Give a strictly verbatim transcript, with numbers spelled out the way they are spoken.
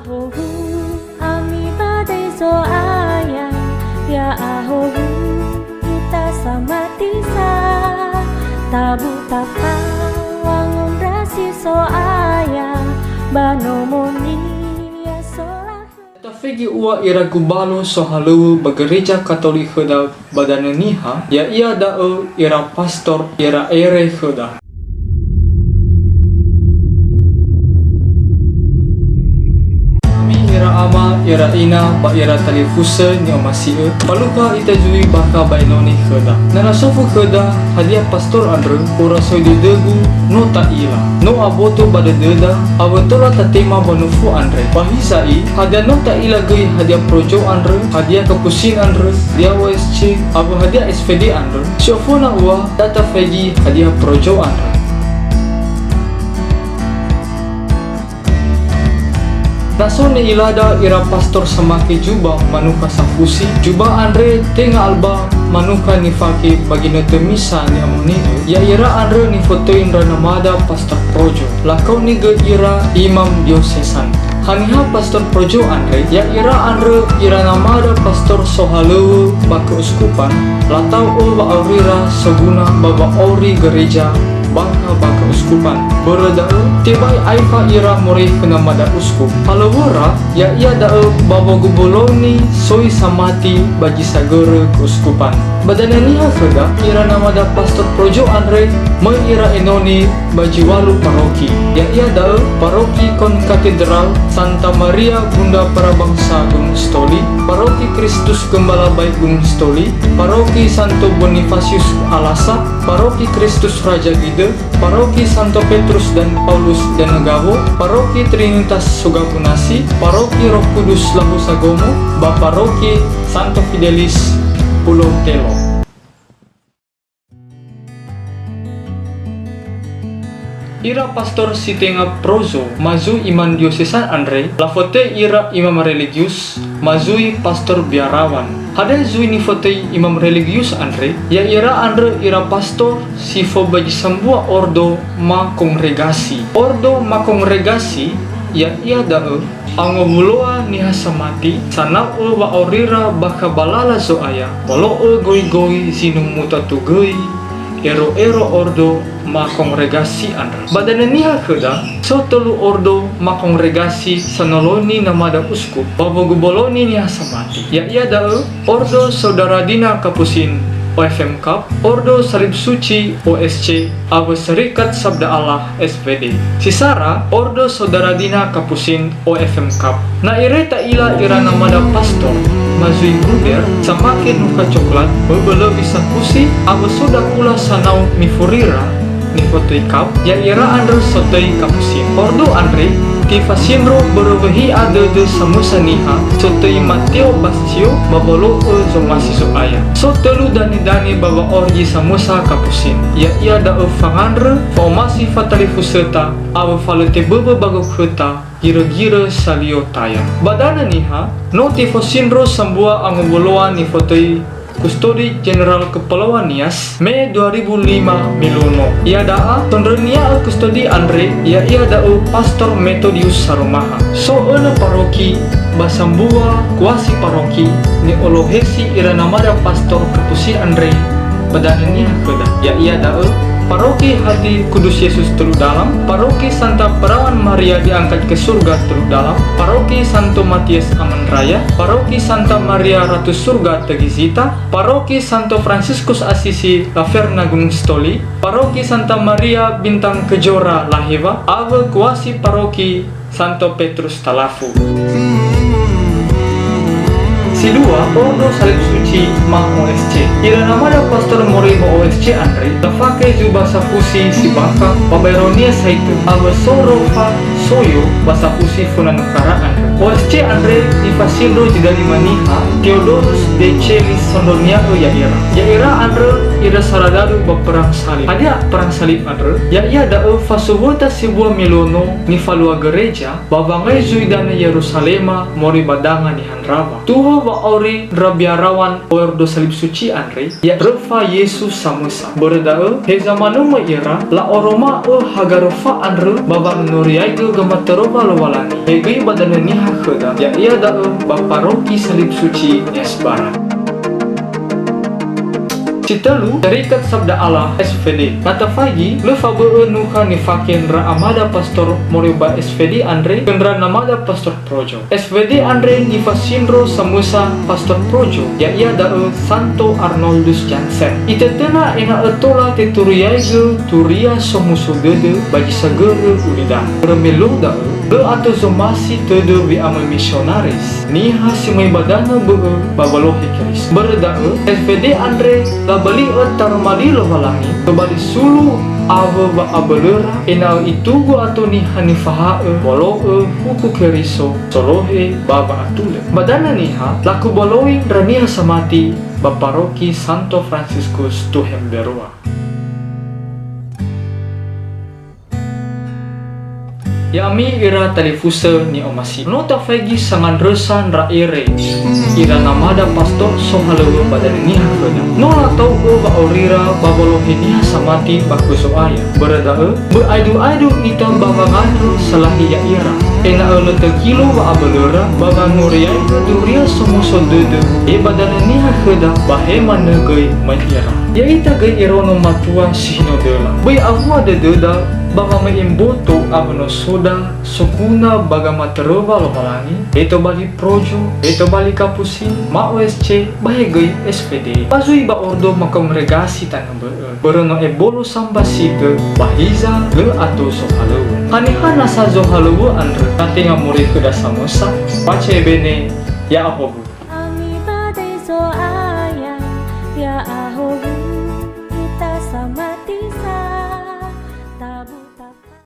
Ahowu ami ba döi Zo'aya, ya'ahowu ita samati sa, tabu tafa wangondrasi So'aya, ba nomo-Nia sola khö. Tafegi ua ira gubalu sohalöŵö ba Gereja Katolik khöda ba Danö Niha, ya'ia da'ö ira pastor, ira ere khöda. Ami ira ama, ira ina, ba ira talifusö ni'omasi'ö, falukha ita zui bakha ba enoni khöda. Na lasofu khöda, hadia pastor andrö, ura soi dödögu, no ta'ila. No aboto ba dödöda, awö tola tatema ba nofu andre. Ba hiza'i, hadia no ta'ila göi hadia projo andrö, hadia kapusin andrö, dia O S C, awö hadia S V D andrö? Si oföna ua, da tafaigi hadia projo andrö. Na so ni'ilada ira pastor samake juba manukha safusi, juba andre tenga alba manukha nifake ba ginötö misa ni'amoni'ö, ya'ira andrö nifotöi ndra namada pastor projo. Lakaoni göi ira imam diosesan. Haniha pastor projo andre? Ya'ira andrö ira namada pastor sohalöŵö ba keuskupan, lata'u'ö wa'aurira soguna ba wa'auri gereja bakha ba keuskupan. Börö da'ö, tebai aefa ira moroi khö namada uskup. Halöŵöra, ya'ia da'ö ba woguboloni soi samati ba zi sagörö keuskupan. Ba Danö Niha khöda, ira namada pastor projo andre, möi ira enoni ba zi ŵalu paroki, ya'ia da'ö Paroki Konkatedral Santa Maria Bunda Parabangsa Gunungsitoli, Paroki Kristus Gembala Baik Gunungsitoli, Paroki Santo Bonifasius Alasa, Paroki Kristus Raja Gidö, Paroki Santo Petrus dan Paulus Danö Gawo, Paroki Trinitas Sugabunasi, Paroki Roh Kudus Lahu Sagomo, ba Paroki Santo Fidelis Pulo Telo. Ira pastor si tenga prozo ma zui imam diosesan andre, lafotöi ira imam religius ma zui pastor biarawan. Hadia zui nifotöi imam religius andre? Ya'ira andrö ira pastor si fao ba zi sambua ordo ma kongregasi. Ordo ma kongregasi, ya'ia da'ö angowuloa niha samati, sanau'ö wa'aurira bakha ba lala Zo'aya, wolo'ö goigoi zi no mutatu göi, ero-ero ordo ma kongregasi andrö. Ba Danö Niha khöda, so tölu ordo ma kongregasi sanoloni namada uskup ba woguboloni niha samati. Ya'ia da'ö, Ordo Saudara Dina Kapusin, O F M Kap, Ordo Salib Suci, O S C, awö Serikat Sabda Allah, S V D. Si sara, Ordo Saudara Dina Kapusin, O F M Kap. Na ira ta'ila ira namada pastor, ma zui gruber, samake nukha coklat, böbö löwi sakusi, awö so dakula sanau mifurira, nifotöi Kap, ya'ira andrö sotöi Kapusin. Ordo andre tefasindro börö wöhi'a dödö samösa niha, sotöi Mateo Bascio ba wolo'ö zomasi Zo'aya. So tölu danedane ba wa'auri samösa Kapusin, ya'ia da'ö fangandrö, fa'omasi fatalifusöta, awö falö teböbö ba gokhöta, girögirö salio taya. Ba Danö Niha, no tefasindro sambua angowuloa nifotöi Kustodi Jenderal Kepulauan Nias, Mei dua ribu lima milu no. Iada'a, sondrönia'ö kustodi andre, ya'ia da'ö Pastor Metodius Sarumaha. So önö paroki ba sambua kuasi paroki ni'olohesi ira namada pastor Kapusin andre ba Danö Niha khöda, ya'ia da'ö Paroki Hati Kudus Yesus Teluk Dalam, Paroki Santa Perawan Maria Diangkat ke Surga Teluk Dalam, Paroki Santo Matias Aman Raya, Paroki Santa Maria Ratu Surga Tegizita, Paroki Santo Fransiskus Asisi Laverna Gunungsitoli, Paroki Santa Maria Bintang Kejora Lahewa, awö kuasi Paroki Santo Petrus Talafu. Si dua, Ordo Salib Suci ma O S C. Ira namada pastor moroi ba O S C andre, lafake juba safusi si bakha, ba baeronia saitu, awö so rofa soyo ba safusi föna nukara andrö. O S C andre nifasindro zi dalima niha, Theodorus Decelis sondrönia'ö ya'ira. Ya'ira andrö ira saradadu ba perang salib. Hadia perang salib andrö? Ya'ia da'ö fasuwöta sebua milu no nifalua gereja ba wangai zui danö Yerusalema moroi ba danga niha ndrawa. Tuho wa'auri ndra biarawan Ordo Salib Suci andre, ya röfa Yesu samösa. Börö da'ö, heza manö möi ira, la'oroma'ö haga röfa andrö ba wanuriaigö gamatöröwa Lowalangi. He göi ba danö niha khöda, ya'ia da'ö ba Paroki Salib Suci Nias Barat. Si tölu, Syarikat Sabda Allah, S F D. Na tafaigi, lö fabö'ö nukha nifake ndra amada pastor moroi ba S F D andre, khö ndra namada pastor Projo. S F D andre nifasindro samösa Pastor Projo, ya'ia da'ö Santo Arnoldus Jansen. Itötöna ena'ö tola teturiaigö turia somuso dödö ba zi sagörö ulidanö. Börö me lö da'ö, lö ato zomasi tödö we'amöi misionaris, niha si möi ba danö bö'ö ba wolohe Keriso. Börö da'ö, S F D andre labali'ö taroma li Lowalangi, tobali sulu awö wa'abölöra, ena'ö itugu ato niha nifaha'ö wolo'ö huku Keriso solohe ba wa'atulö. Ba danö Niha, laku boloi ndra niha samati ba Paroki Santo Franciscus Tuhem Beroa. Ya'ami ira talifusö ni'omasi. No tafaigi sangandrösa ndra ere, ira namada pastor sohalöŵö ba danö Niha khöda. No latau'ö wa'aurira ba wolohe niha samati ba khö Zo'aya. Börö da'ö, böi aedu-aedu ita ba wangandrö salahi ya'ira, ena'ö lö tökilo wa'abölöra ba wangoriaigö duria somuso dödö, he ba danö Niha khöda ba he manö göi möi ira. Ya'ita göi iraono matua si hino döla. Böi awua dödöda ba wamöi mboto awö nosoda soguna ba gamatöröwa Lowalangi, he tobali Projo, he tobali Kapusin, ma O S C, ba he göi S F D. Ba zui ba ordo makongregasi tanö bö'ö. Börö no ebolo sambasigö, ba hiza lö ato zohalöŵö. Haniha nasa zohalöŵö andrö, na tenga moroi khöda samösa? Face ebene, ya'ahowu.